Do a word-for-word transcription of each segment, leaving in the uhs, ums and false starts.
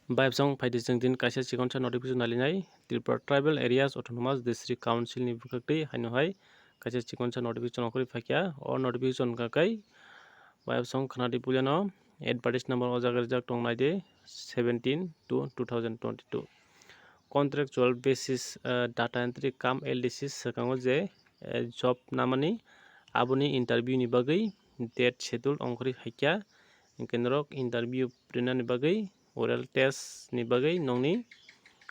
Bayapsong phaidi chwng din kaisa chikonsa notification nalinai Tripura Tribal Areas Autonomous District Council ni bwkhak twi haino hai kaisa chikonsa notification ongkhorwi phaikha. O notification wngkha khe bayapsong khwnadi puilano advertise number o jaga rijak tong naidi seventeen two two thousand twenty-two. Contractual basis, ah, data entry cum L D C swkango je, eh, job namani aboni interview ni bagwi date schedule ongkhorwi phaikha. Hwnkhe norok interview rinani bagwi oral test ni bagwi nokni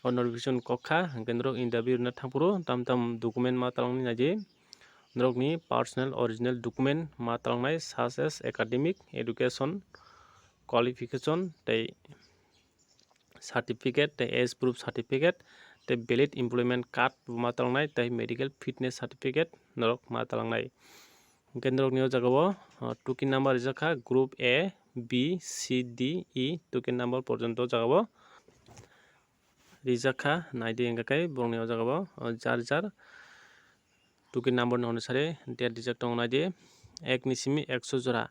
o notification kok kha, hwnkhe norok interview rwna thangphuru tam tam document ma talangni naidi. Norokni personal original document ma talangnai, such as academic, education, qualification tei certificate tei age proof certificate tei valid employment card bo ma talangnai tei medical fitness certificate norok ma talangnai. Hwnkhe norokni o jaga o, uh, token number rijak kha group A, B, C, D, E token number porjonto o jaga o rijak kha. Naidi hwnkhe khe borokni o jaga o, uh, jar jar token number ni onusari date rijak tongo naidi ek ni simi ekso jora.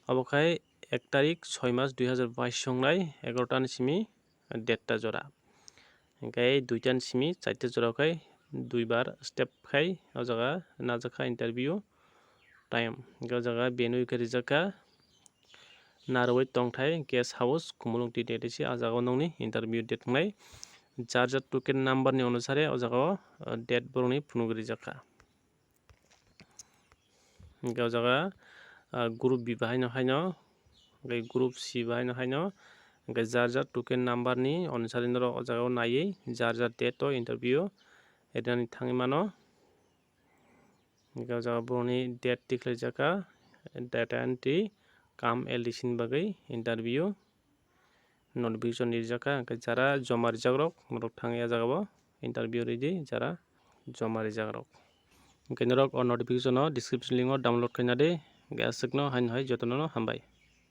Obo khai ek tarik soi mas dui hazar bais songnai egarota ni simi deatta jora. Hwnkhe duita ni simi charta jora khai duibar step khai o jaga najak kha interview time. Hwnkhe o jaga venue khe rijak kha Narwai Tongthai Guest House, Khumulwng T D A D C, ah jaga o nokni interview date wngnai. Jar jar token number ni onusare o jaga o, ah, date borokni phunuk rijak kha. Hwnkhe o jaga, ah, group B bahaino haino, hwnkhe group C bahaino haino, hwnkhe jar jar token number ni onusare norok o jaga o naiwi jar jar date o interview rinani thangwi mano. Hwnkhe o jaga borokni date tikhlaijak kha, data entry cum L D C ni bagwi interview notification rijak kha. Hwnkhe jara joma rijak rok, norok thangwi ah jaga o interview ridi, jara joma rijak rok. Hwnkhe norok o notification o description link o download khaina di, hwnkhe aswkno haino hai jotono no hambai.